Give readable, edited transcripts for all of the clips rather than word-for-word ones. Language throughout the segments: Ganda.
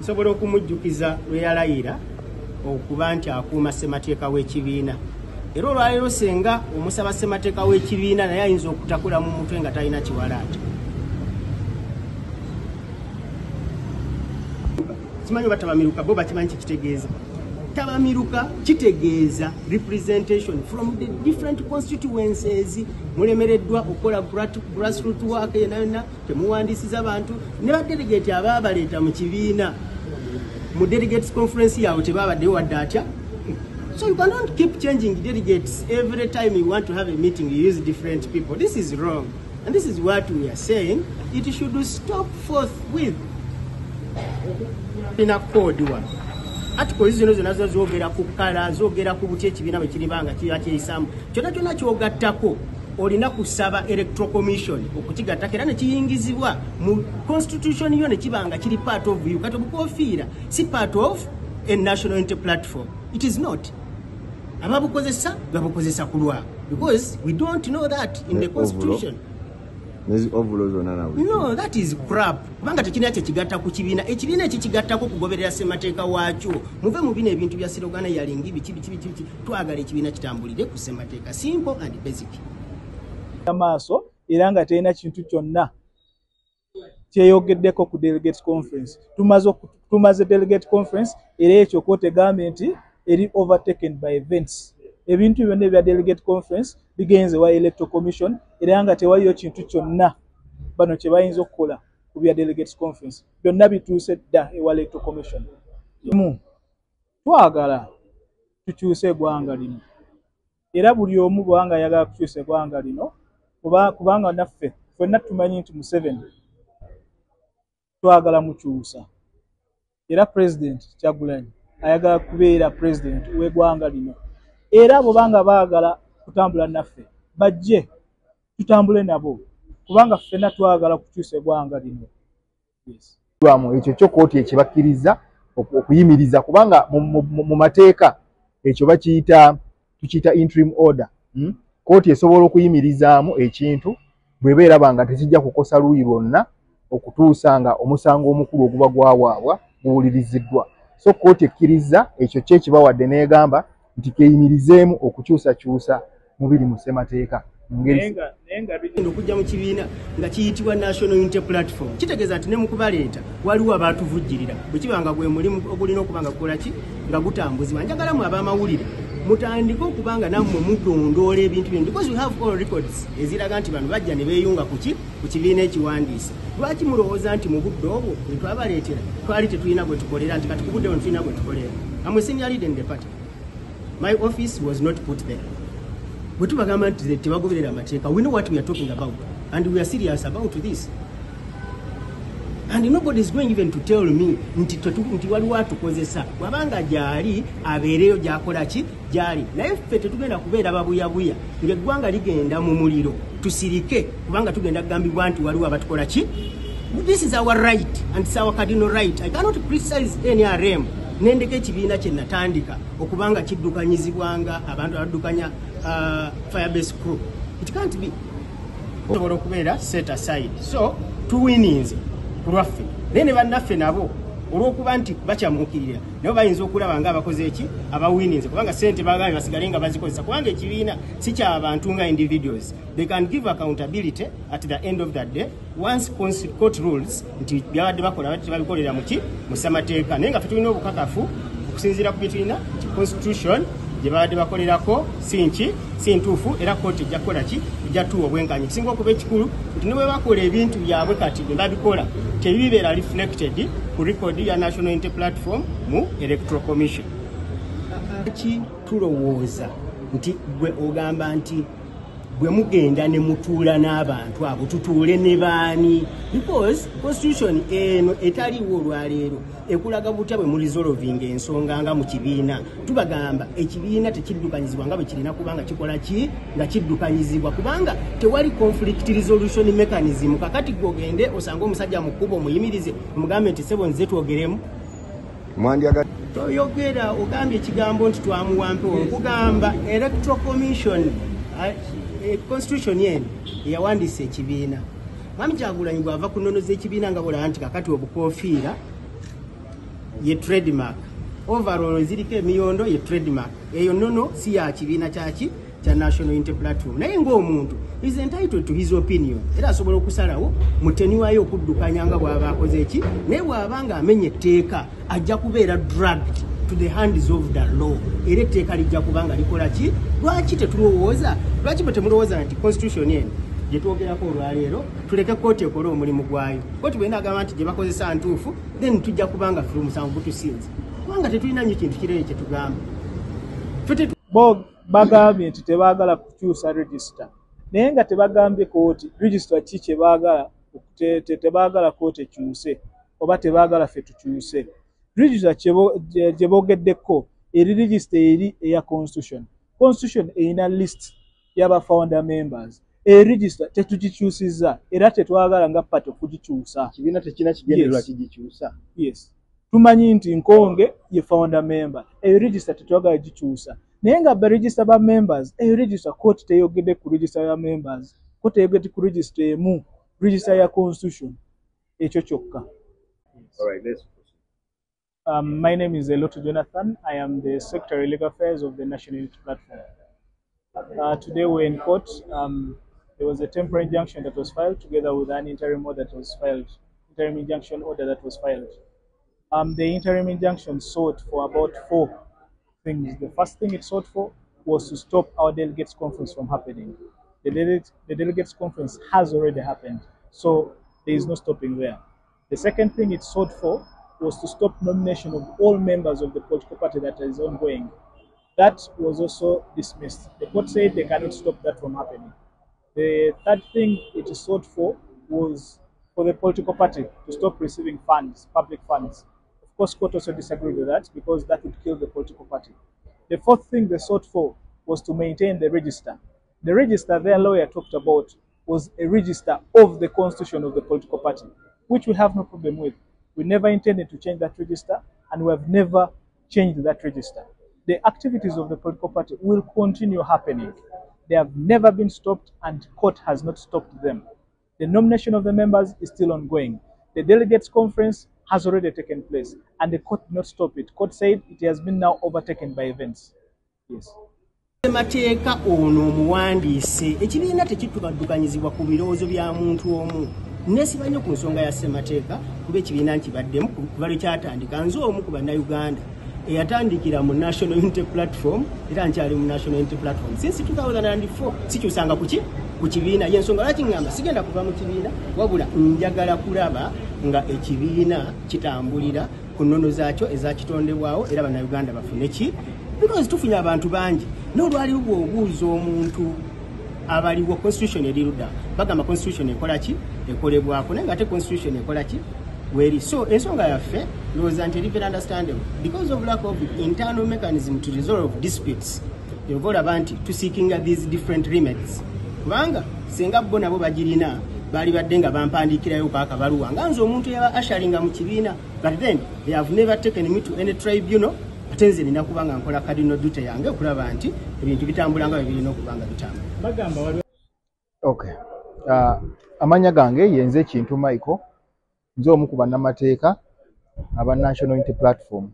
Nsobola okumujjukiza lwe yalayira okuba nti akuuma ssemateeka w'ekibiina. Era olwaleero senga omusaba ssemateeka w'ekibiina naye ayinza okutakula mu mutwe nga talina kiwalaata. Simanyi oba tabamiruka bo bakimanyi kyekitegeeza. Tabamiruka kitegeeza representation from the different constituencies. Mulemereddwa okukola grassroot work yonna yonna, temuwandiisiza bantu ne ba delegate abaabaleeta mu kibiina mu delegates conference yaabwe tebabaddeyo wadde atya. So you cannot keep changing delegates every time you want to have a meeting, you use different people. This is wrong. And this is what we are saying. It should stop forthwith. Ina code wano. Articles zino zonna zo zoogera ku kala, zoogera ku butya ekibiina bwe kiriba nga kiba kyeyisaamu. Kyonna kyonna ky'ogattako olina kusaba Electoral Commission okukigattako era ne kiyingizibwa mu constitution yo ne kiba nga kiri part of you. Kati obukofiira si part of a national unity platform. It is not. Ababukozesa babukozesa ku lwabwe because we don't know that in the constitution. No, that is crap. Kubanga tekirina kye kigatta ku kibiina. Ekibiina ekikigattako kugoberera ssemateeka waakyo. Muve mu bino ebintu bya sirogana yalingi biki biki biki biki. Twagala ekibiina kitambulire ku ssemateeka. Simple and basic. Maaso era nga terina kintu kyonna kyeyogeddeko ku delegates conference. Tumaze delegate conference era ekyo kooti egambye nti eri overtaken by events. Ebintu byonna ebya delegate conference bigenze wa Electoral Commission era nga tewaliyo kintu kyonna bano kye bayinza okukola ku bya delegates conference. Byonna bituuse dda ewa Electoral Commission. Twagala tukyuse eggwanga lino era buli omu bwanga ayagala kukyusa eggwanga lino kubanga naffe ffenna tumanyi nti Museveni twagala mukyusa era President Kyagulanyi ayagala kubeera president w'eggwanga lino era bw'obanga baagala kutambula naffe bajje tutambule nabo kubanga ffenna twagala kukyusa eggwanga lino. Yes. Ekyo kyo kooti ekibakkiriza okuyimiriza kubanga mu mateeka ekyo bakiyita tukiyita interim order. Kooti esobola okuyimirizaamu ekintu bw'eba eraba nga tekijja kukosa luuyi lwonna okutuusa nga omusango omukulu oguba gwawaabwa guwuliriziddwa. So kooti ekkiriza ekyo kye kibawadde n'egamba nti keyimirizeemu okukyusakyusa mubiri mu ssemateeka. Okujja mu kibiina nga kiyitibwa National Unity Platform kitegeeza nti ne mu kubaleeta waliwo abaatuvujjirira bwe kiba nga gwe mulimu ogulina okuba nga gukola ki nga gutambuzibwa. Njagala mu ab'amawulire mutandike okuba nga nammwe mudondoola ebintu bino because we have all records eziraga nti bano bajja ne beeyunga ku ki ku kibiina ekiwandiise. Lwaki mulowooza nti mu budde obwo bwe twabaleetera twali tetulina gwe tukolera nti kati ku budde buno tulina gwe tukolera? I'm a senior leader in the party. My office was not put there. Bwe tubagamba nti tebagoberera amateeka, we know what we are talking about and we are serious about this. And nobody is going even to tell me nti waliwo atukozesa bw'abanga gy'ali abeereyo gy'akola ki gy'ali. Naye ffe tetugenda kubeera babuyabuya ng'eggwanga ligenda mu muliro tusirike kubanga tugenda kugambibwa nti waliwo abatukola ki. This is our right and it's our cardinal right. I cannot criticize NRM nendeka ekibiina kye natandika okubanga kiddukanyizibwanga abantu abaddukanya Firebase crew. It can't be. Osobola okubeera set aside. So tuwininze ku lwaffe naye ne bannaffe nabo olw'okuba nti bakyamuukirira nabo bayinza okulaba nga abakoze eki abawininze kubanga ssente bagambye basigale nga bazikozesa kubanga ekibiina si kya bantu nga individuals. They can give accountability at the end of the day once court rules nti byabadde bakola tebabikolera mu ki mu ssemateeka. Naye nga ffe tulina obukakafu okusinziira ku bye tulina nti constitution gye babadde bakolerako si nki si ntuufu era kooti ejja kukola ki ejja tuwa obwenkanyi. Kisinga okuba ekikulu nti ne bwe bakola ebintu byabwe kati bye babikola tebibeera reflected ku record ya National Unity Platform mu Electoral Commission. Ki tulowooza nti gwe ogamba nti bwe mugenda ne mutuula n'abantu abo tutuule ne baani because constitution eno etaliiwo olwaleero ekulaga butya bwe muresolvinga ensonga nga mu kibiina. Tubagamba ekibiina tekiddukanyizibwa nga bwe kirina kubanga kikola ki nga kiddukanyizibwa kubanga tewali conflict resolution mechanism. Kakati gwe ogende osange omusajja mu kkubo omuyimirize omugambe nti ssebo nze twogeremu. Toyogera ogambye ekigambo nti twamuwa mpewo. Nkugamba Electoral Commission constitution eno eyawandiisa ekibiina. Mwami Kyagulanyi bw'ava ku nnono z'ekibiina nga bw'olaba nti kakati obukofiira Ye trademark. Overall ziriko emiyondo, ye trademark. Eyo nono si ya kibiina kyaki, kya National Unity Platform. Naye ng'omuntu is entitled to his opinion, era asobola okusalawo muteniwayo okuddukanya nga bw'aba akoze eki. Naye bw'aba nga amenya etteeka, ajja kubeera dragged to the hands of the law, era etteeka lijja kuba nga likola ki. Lwaki tetulowooza, lwaki bwe temulowooza nti constitution eno gye twogerako olwaleero, tuleke kooti ekole omulimu gwayo? Kooti bw'enaagamba nti gye bakozesa ntuufu, then tujja kuba nga ffe omusango gutusinze, kubanga tetulina nnyo kintu kirere kye tugamba. Bo bagambye nti tebaagala kukyusa register, naye nga tebagambye kooti register ki kyebaagala. Tebaagala kooti ekyuse oba tebaagala ffe tukyuse register. Gye boogeddeko eri register eri eya constitution. Constitution erina list y'aba founder members. Eregister tetugikyusizza era tetwagala nga party okugikyusa. Ekibiina tekirina kigendererwa kigikyusa. Yes, tumanyi nti Nkonge ye founder member. Eyo register tetwagala gikyusa, naye nga ba register ba members, eyo register court teyogedde ku register ya members. Court eyogedde ku register emu, register ya constitution, ekyo kyokka. All right, let's proceed. My name is Eloto Jonathan. I am the Secretary Legal Affairs of the National Unity Platform. Today we're in court. There was a temporary injunction that was filed together with an interim order that was filed, interim injunction order that was filed. The interim injunction sought for about four things. The first thing it sought for was to stop our delegates conference from happening. The delegates conference has already happened, so there is no stopping there. The second thing it sought for was to stop nomination of all members of the political party that is ongoing. That was also dismissed. The court said they cannot stop that from happening. The third thing it sought for was for the political party to stop receiving funds, public funds. Of course, court also disagreed with that because that would kill the political party. The fourth thing they sought for was to maintain the register. The register their lawyer talked about was a register of the constitution of the political party, which we have no problem with. We never intended to change that register, and we have never changed that register. The activities of the political party will continue happening. They have never been stopped, and court has not stopped them. The nomination of the members is still ongoing. The delegates conference has already taken place, and the court did not stop it. Court said it has been now overtaken by events. Yes. Mateeka ono omuwandiise, ekibiina tekitubaddukanyizibwa ku birowoozo bya muntu omu. Nesiba nnyo ku nsonga ya ssemateeka, kuba ekibiina nkibaddemu kuba lwe kyatandika. Nze omu ku Bannayuganda eyatandikira mu National Unity Platform, era nkyali mu National Unity Platform since 2004. Sikyusanga kuki ku kibiina. Yensonga lwaki ŋŋamba sigenda kuva mu kibiina, wabula njagala kulaba nga ekibiina kitambulira ku nnono zaakyo ezakitondebwawo, era Bannayuganda bafune ki, because tufunye abantu bangi n'olwaliwo. Bw'obuuza omuntu abaliwo constitution eri ludda, bagamba constitution ekola ki, ekolebwako, naye nga ate constitution ekola ki weri. So ensonga yaffe ndowooza nti eri very understandable. Because of lack of internal mechanism to resolve disputes, ova olaba nti tuseekinga these different remedies, kubanga singa bo nabo bagirina, baali badde nga bampandiikirayo kaakabaluwa nga nze omuntu yaba ashalinga mu kibiina. But then they have never taken me to any tribunal. Ate nze nina kuba nga nkola cardinal duty yange okulaba nti ebintu bitambula nga bwe birina okuba nga bitambula. Bagamba waliwo Okay. Amannya gange yenze Kintu Michael, nze omu ku bannamateeka aba National Unity Platform.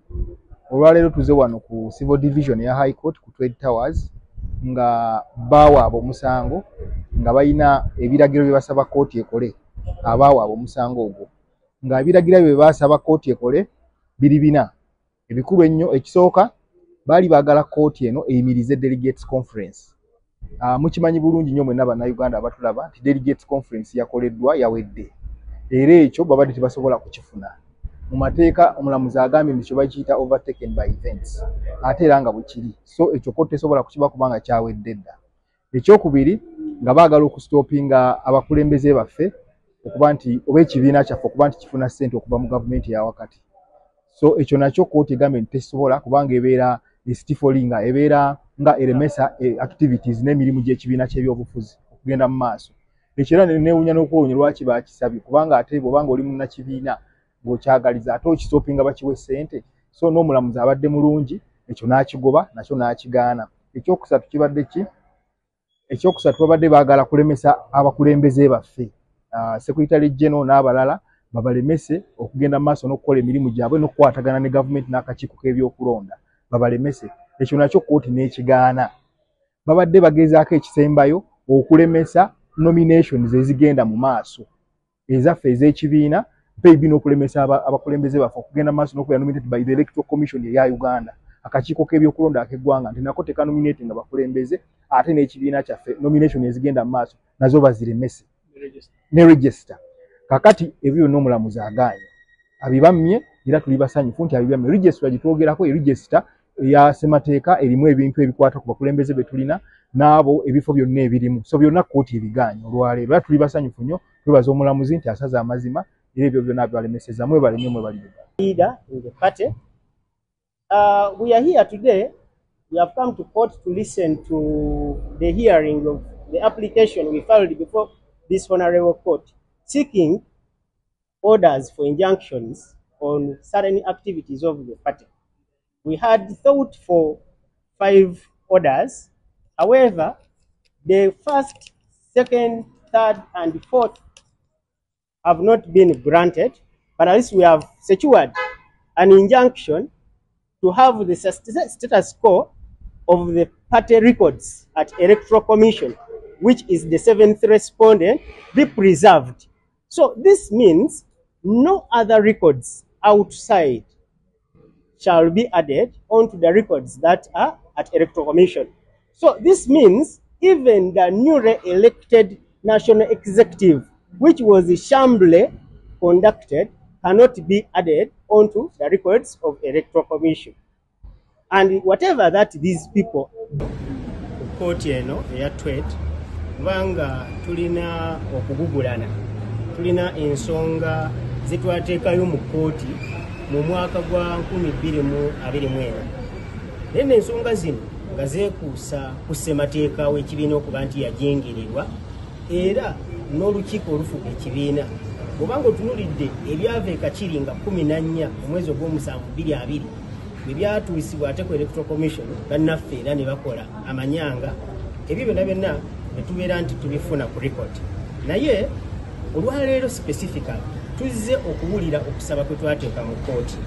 Olwaleero tuze wano ku Civil Division ya High Court ku Trade Towers nga baawaaba omusango, nga balina ebiragiro bye basaba kooti ekole. Abaawaaba omusango ogwo, nga ebiragiro bye basaba kooti ekole biri bina ebikulu ennyo. Ekisooka, baali baagala kooti eno eyimirize delegates conference. Mukimanyi bulungi nnyo mwenna Bannayuganda abatulaba nti delegates conference yakoleddwa, yawedde, era ekyo babadde tebasobola kukifuna mu mateeka. Omulamuzi agambye nti kyo bakiyita overtaken by events, ate era nga bwe kiri. So ekyo kooti tesobola kukiba kubanga kyawedde dda. Ekyokubiri, nga baagala okustopinga abakulembeze baffe okuba nti oba ekibiina kyaffe okuba nti kifuna ssente okuva mu gavumenti eya wakati. So ekyo nakyo kooti egambye nti tekisobola, kubanga ebeera estiflinga, ebeera nga eremesa activities n'emirimu gy'ekibiina ky'ebyobufuzi okugenda mu maaso. Ekyo era neewuunya n'okwewuunya lwaki baakisabye, kubanga ate bw'obanga oli munnakibiina ng'okyagaliza, ate okistopinga bakiwe ssente. So n'omulamuzi abadde mulungi, ekyo n'akigoba, nakyo n'akigaana. Ekyokusatu kibadde ki? Ekyokusatu, babadde baagala kulemesa abakulembeze baffe, secretary general n'abalala, Babalemese okugenda maaso n'okukola emirimu gyabwe n'okukwatagana ne gavumenti n'akakiiko k'ebyokulonda, babalemese. Ekyo nakyo kkooti n'ekigaana. Babadde bagezaako ekisembayo okulemesa nominations ezigenda mu maaso ezaffe ez'ekibiina, maybe n'okulemesa abakulembeze baffe okugenda maaso n'okubeera nominated by the Electoral Commission eya Uganda, akakiiko k'ebyokulonda ak'eggwanga, nti nako tekanominatinga bakulembeze, ate n'ekibiina kyaffe nomination ezigenda mu maaso nazo baziremese ne register. Kakati ebyo byonna omulamuzi agaanye, abibammye, era tuli basanyufu nti abibammye. Register gye twogerako, register eya ssemateeka erimu ebintu ebikwata ku bakulembeze be tulina n'abo ebifo byonna ebirimu, so byonna kkooti ebigaanye olwaleero, era tuli basanyufu nnyo. Twebaza omulamuzi nti asaze amazima, era ebyo byonna abibalemeseza. Mwebale nnyo, mwebalire. Leader in the party. We are here today. We have come to court to listen to the hearing of the application we filed before this honorable court, seeking orders for injunctions on certain activities of the party. We had sought for 5 orders. However, the first, second, third, and fourth have not been granted, but at least we have secured an injunction to have the status quo of the party records at Electoral Commission, which is the seventh respondent, be preserved. So this means no other records outside shall be added onto the records that are at Electoral Commission. So this means even the newly elected national executive, which was shambly conducted, cannot be added onto the records of Electoral Commission. And whatever that these people... Kooti eno eya Twet, kubanga tulina okugugulana, tulina ensonga zetwateekayo mu kkooti mu mwaka gwa 2024. Naye ensonga zino nga zeekuusa ku ssemateeka w'ekibiina okuba nti yajingirirwa, era n'olukiiko olufuga ekibiina. Bw'obanga otunuulidde ebyava e Kakiri nga 14 omwezi ogw'omusanvu 2020 bwe byatuusibwa ate ku Electoral Commission, bannaffe era ne bakola amanyanga, ebyo byonna byonna ne tubeera nti tubifuna ku record. Naye olwaleero specifically tuzze okuwulira okusaba kwe twateeka mu kkooti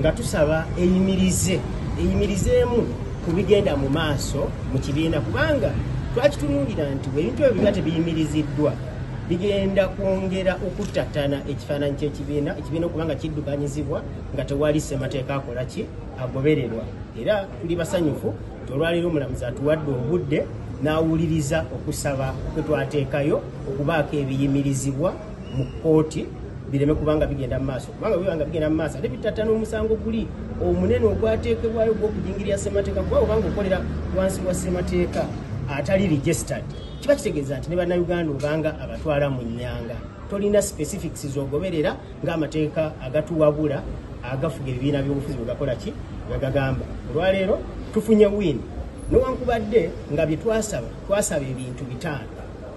nga tusaba eyimirizeemu ku bigenda mu maaso mu kibiina, kubanga twakitunuulira nti ebintu ebyo biba tebiyimiriziddwa bigenda kwongera okuttattana ekifaananyi ky'ekibiina, ekibiina okubanga kiddukanyizibwa nga tewali ssemateeka akola ki agobererwa. Era tuli basanyufu nti olwaleero omulamuzi atuwadde obudde n'awuliriza okusaba kwe twateekayo okubaako ebiyimirizibwa mu kkooti bireme kubanga bigenda mu maaso, kubanga bibanga bigenda mu maaso ate bittattana omusango guli omunene ogwateekebwayo ogw'okujingirira ssemateeka, kuba obanga okolera wansi wa ssemateeka atali registered kiba kitegeeza nti ne bannayuganda obanga abatwala mu nnyanga, tolina specifics z'ogoberera ng'amateeka agatuwabula agafuga ebibiina by'obufuzi bwe gakola ki bwe gagamba. Olwaleero tufunye win, newankubadde nga bye twasaba, twasaba ebintu 5.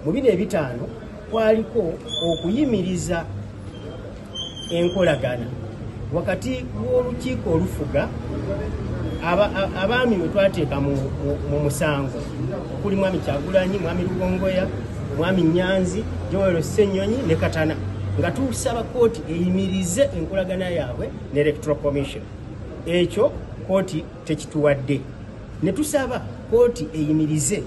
Mu bino 5 kwaliko okuyimiriza enkolagana wakati w'olukiiko olufuga abaami bwe twateeka mu musango okuli Mwami Kyagulanyi, Mwami Lugongoya, Mwami Nyanzi, Joel Ssenyonyi ne Katana, nga tusaba kkooti eyimirize enkolagana yaabwe ne Electoral Commission. Ekyo kkooti tekituwadde. Ne tusaba kkooti eyimirize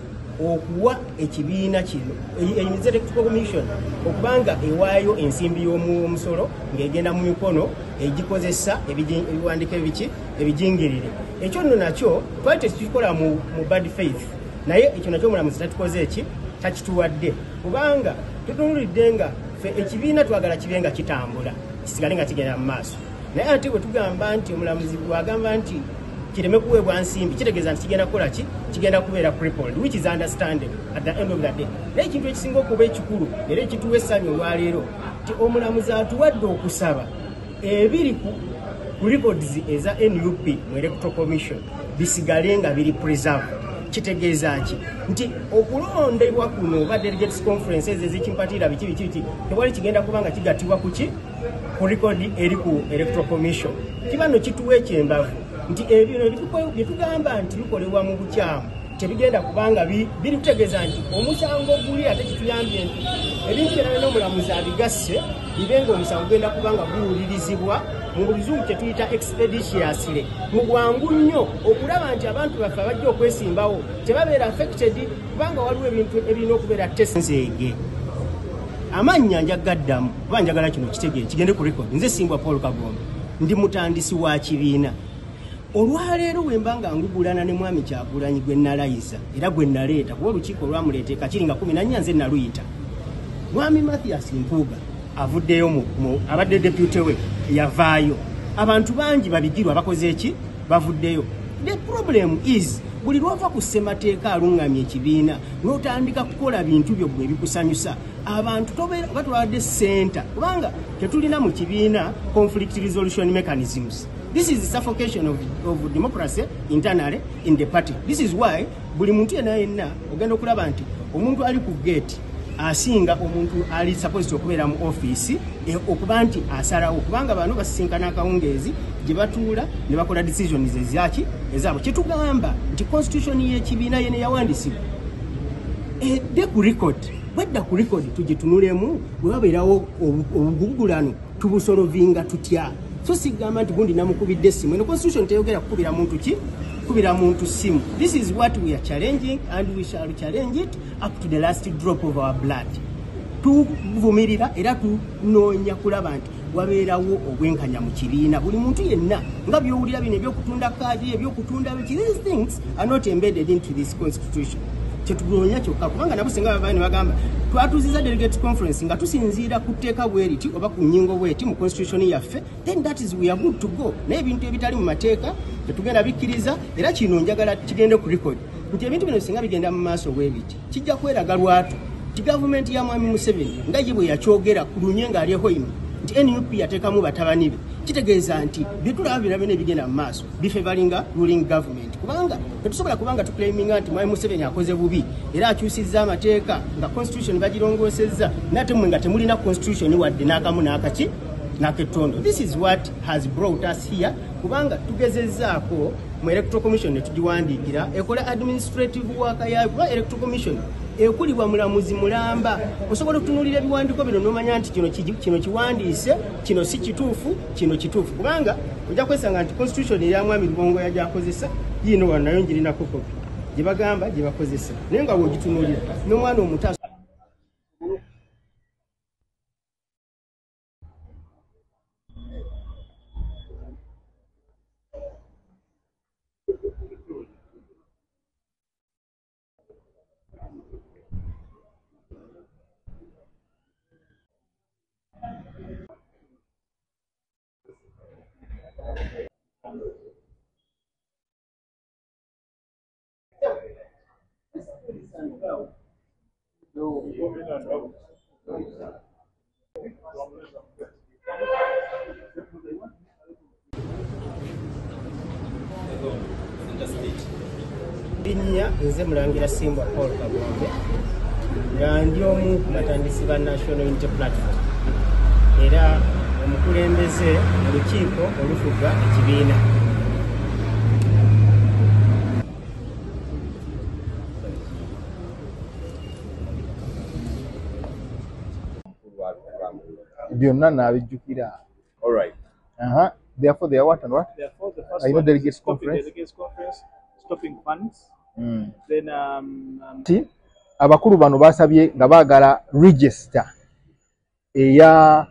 okuwa ekibiina kino, eyimirize Electoral Commission okubanga ewaayo ensimbi y'omusolo ng'egenda mu mikono egikozesa ebiwandiiko ebiki ebijingirire. Ekyo nno nakyo twali tekikikola mu bad faith, naye ekyo nakyo omulamuzi tatukoze eki takituwadde, kubanga tutunuulidde nga ffe ekibiina twagala kibe nga kitambula, kisigale nga kigenda mu maaso. Naye ate bwe tugamba nti omulamuzi bw'agamba nti kireme kuweebwa nsimbi, kitegeeza nti kigenda kukola ki, kigenda kubeera crippled, which is understandable at the end of the day. Naye ekintu ekisinga okuba ekikulu era ekituwa essanyu olwaleero nti omulamuzi atuwadde okusaba ebiri ku records eza NUP mu Electoral Commission bisigale nga biri preserved. Kitegeeza ki? Nti okulondebwa kuno oba delegates conferences ezikimpatira biki biki biki tewali kigenda kuba nga kigattibwa ku ki ku record eri ku Electoral Commission. Kiba nno kituwa ekyembavu nti ebino bye tugamba nti bikolebwa mu bukyamu Tebigenda kubanga biri kutegeeza nti omusango guli ate kituyambye nti ebintu byonna byonna omulamuzi abigasse bibe nga omusango gugenda kubanga guwulirizibwa mu luzungu kye tuyita expeditiously, mu bwangu nnyo, okulaba nti abantu baffe abajja okwesimbawo tebabeera affected, kubanga waliwo ebintu ebirina okubeera tesenzeege. Amannya njagaddamu kuba njagala kino kitegeere kigende ku record. Nze Ssimbwa Paul Kagombe, ndi mutandisi wa kibiina. Olwaleero bwe mba nga ngugulana ne Mwami Kyagulanyi gwe nalayiza era gwe naleeta, kuba olukiiko olwamuleeta Kakiri nga 14 nze naluyita. Mwami Mathias Mpuuga avuddeyo, abadde deputy we yavaayo. Abantu bangi babigirwa bakoze eki, bavuddeyo. The problem is buli lwova ku ssemateeka alungamya ekibiina n'otandika kukola bintu byo gwe ebikusanyusa, abantu oba tubadde center, kubanga tetulina mu kibiina conflict resolution mechanisms. This is the suffocation of democracy internally in the party. This is why buli muntu yenna yenna ogenda okulaba nti omuntu ali ku gate asinga omuntu ali supposed okubeera mu office okuba nti asalawo, kubanga bano basisinkana akawungeezi gye batuula ne bakola decisions ezaki ezaabwe. Kyetugamba nti constitution y'ekibiina yene yawandiisibwa edde ku record, bwedda ku record tugitunulemu, bwe babeerawo obugugulano tubusolovinga tutya. So sigamba nti gundi namukubidde essimu. Eno constitution teyogera kukubira muntu ki, kukubira muntu simu. This is what we are challenging and we shall challenge it up to the last drop of our blood. Tuvumirira era tunoonya kulaba nti wabeerawo obwenkanya mu kibiina. Buli muntu yenna nga by'owulira bino ebyokutunda kaadi, ebyokutunda biki, these things are not embedded into this constitution. Kyetunoonya kyokka, kubanga nabo singa bavayo ne bagamba twatuuziza delegate conference nga tusinziira ku tteeka bweriti oba ku nnyingo bweti mu constitution yaffe, then that is we are good to go. Naye ebintu ebitali mu mateeka tetugenda bikkiriza. Era kino njagala kigende ku record nti ebintu bino singa bigenda mu maaso bwe biti, kijja kweraga lwatu nti gavumenti ya Mwami Museveni nga ye bwe yakyogera ku lunye ng'ali e Hoima nti NUP yateekamu batabani be, kitegeeza nti bye tulaba bino byonna ebigenda mu maaso bifavouringa ruling government, kubanga tetusobola kubanga tuclaiminga nti Mwami Museveni akoze bubi era akyusizza amateeka nga constitution bagirongoosezza, nate mmwe nga temulina constitution wadde n'akamu n'akaki n'akettondo. This is what has brought us here, kubanga tugezezzaako mu Electoral Commission ne tugiwandiikira ekola administrative work yayo, kuba Electoral Commission ekulibwa mulamuzi mulamba. Osobola okutunuulira ebiwandiiko bino n'omanya nti kino kiwandiise, kino si kituufu, kino kituufu, kubanga ojja kwesanga nti constitution eya Mwami Lubongo yagyakozesa yiino wano, nayo ngirinako kopi gye bagamba gye bakozesa, naye nga bw'ogitunuulira n'omwana omuto Linnya nze Mulangira Ssimbwa Paul Kagombe, nga ndi omu ku batandisi ba National Unity Platform era omukulembeze mu lukiiko olufuga ekibiina. Byonna naabijjukira. All right. Therefore, they are what and what? Therefore, the first I know one delegates is stopping conference. Delegates conference, stopping funds. Then Ti abakulu bano basabye nga baagala register eya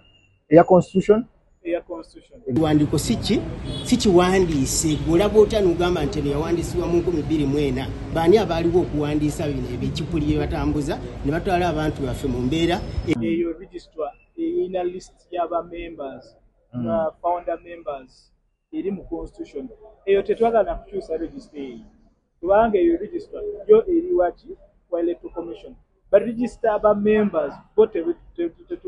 constitution, eya constitution. Ekiwandiiko si kiwandiise. Gw'olaba otya n'ogamba nti eno yawandiisibwa mu 2004? Baani abaaliwo okuwandiisa bino ebikipuli bye batambuza ne batwala abantu baffe mu mbeera? Eyo register erina list y'aba members, founder members, eri mu constitution. Eyo tetwagala kukyusa register eyo, kubanga eyo register yo eri waki wa Electoral Commission, but register aba members bo tetu